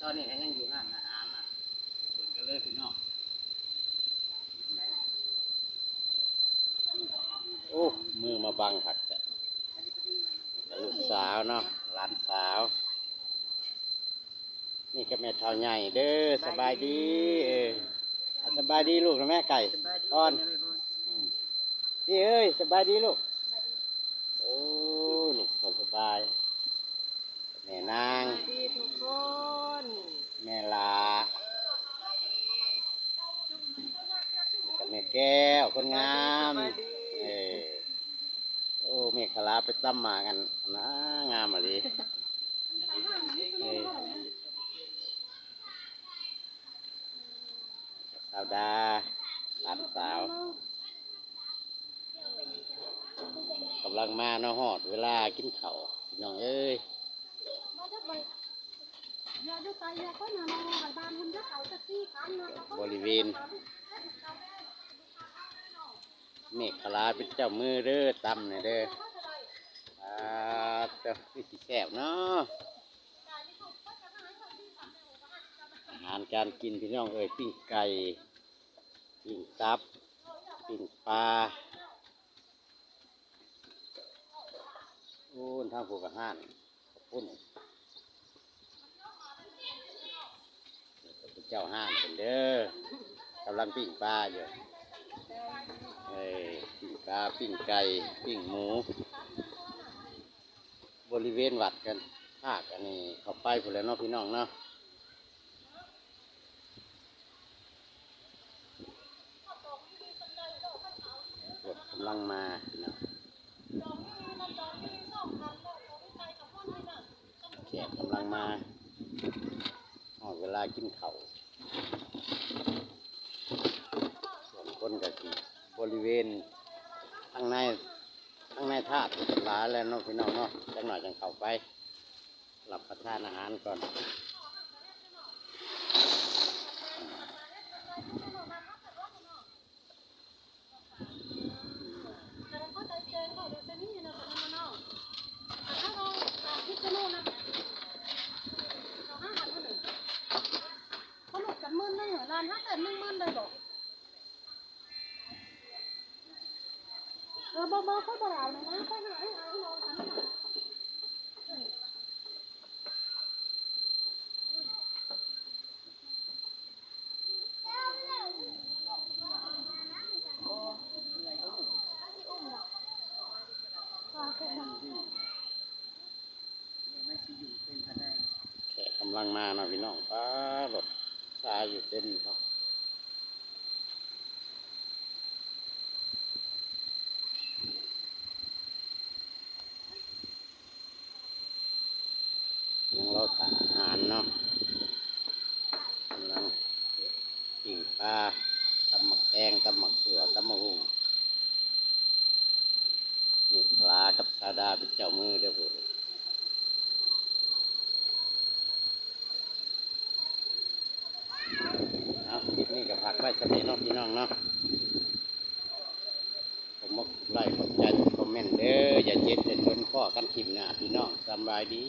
ຕອນນີ້ກໍຍັງຢູ່ຮ້ານອາຫານນະ ເບິ່ງກັນເລີຍພີ່ນ້ອງ. ໂອ້ ມືມາບັງຄັກແທ້. ລູກສາວເນາະ ຫຼານສາວ. ນີ້ກໍແມ່ເຖົ້າໃຫຍ່ເດີ ສະບາຍດີ. ເອີ ສະບາຍດີລູກນະແມ່ໄກ່ ສະບາຍດີ ອອນ ເອີຍ ສະບາຍດີລູກ. ໂອ້ ລູກບໍ່ສະບາຍ. ແມ່ນາງ ສະບາຍດີທຸກຄົນ. ແມ່ຫຼ້າ ສະບາຍດີ ກັບແມ່ແກ້ວຄົນງາມ. ສະບາຍດີ ເອີ ໂອ້ ແມ່ຂະຫຼາໄປຕຳໝາກອັນນາ ງາມອີ່ຫຼີ. ເອີ ສາວດາ ຫຼານສາວ ກຳລັງມາເນາະ ຮອດເວລາກິນເຂົ້າ ພີ່ນ້ອງເອີຍ. ບໍລິເວນ ແມ່ຂະຫຼາເປັນເຈົ້າມືເດີ ຕຳນີ້ເດີ. ອາ ເຈົ້າ ຄືຊິແຊບເນາະ ອາຫານການກິນ ພີ່ນ້ອງເອີຍ. ປີ້ງໄກ່ ປີ້ງຕັບ ປີ້ງປາ. ໂອ້ ທາງຜູ້ກະຮ້ານ ຂອບຄຸນ ເຈົ້າຮ້ານເພິ່ນເດີ ກຳລັງປີ້ງປາຢູ່. ເອີ ປີ້ງປາ ປີ້ງໄກ່ ປີ້ງໝູ. ບໍລິເວນວັດກັນ ພາກອັນນີ້ເຂົ້າໄປພຸ້ນແຫຼະເນາະ ພີ່ນ້ອງເນາະ. ກຳລັງມາເນາະ ແຂກກຳລັງມາ ຮອດເວລາກິນເຂົ້າ. ສ່ວນຄົນກໍຊິບໍລິເວນທາງໃນ ທາງໃນທາດຫຼາຍແລ້ວເນາະ ພີ່ນ້ອງເນາະ. ຈັກໜ້ອຍຈັ່ງເຂົ້າໄປ ຮັບປະທານອາຫານກ່ອນ. ເອີ ບໍ່ ບໍ່ ຂ້ອຍບໍ່ໄດ້ເອົານະ ຂ້ອຍຫາ ເອົາ ເອົາ ເອົາ. ແຂກກຳລັງມາເນາະ ພີ່ນ້ອງ. ປາ ລົດຊາຢູ່ເຕັມເນາະ. ຍັງລໍຖ້າອາຫານເນາະ ກຳລັງປີ້ງປາ ຕຳໝາກແຕງ ຕຳໝາກຖົ່ວ ຕຳໝາກຫຸ່ງ. ນີ້ ພະລາກັບຊາວດາເປັນເຈົ້າມືເດີພຸ້ນ. ເອົາ ຄລິບນີ້ກໍຝາກໄວ້ສ່ຳນີ້ເນາະ ພີ່ນ້ອງເນາະ. ຂໍຂອບໃຈ ຂອບໃຈທຸກຄອມເມັນເດີ. ຢ່າເຈັບຢ່າຈົນ. ພໍ້ກັນຄລິບໜ້າ ພີ່ນ້ອງ. ສຳບາຍດີ.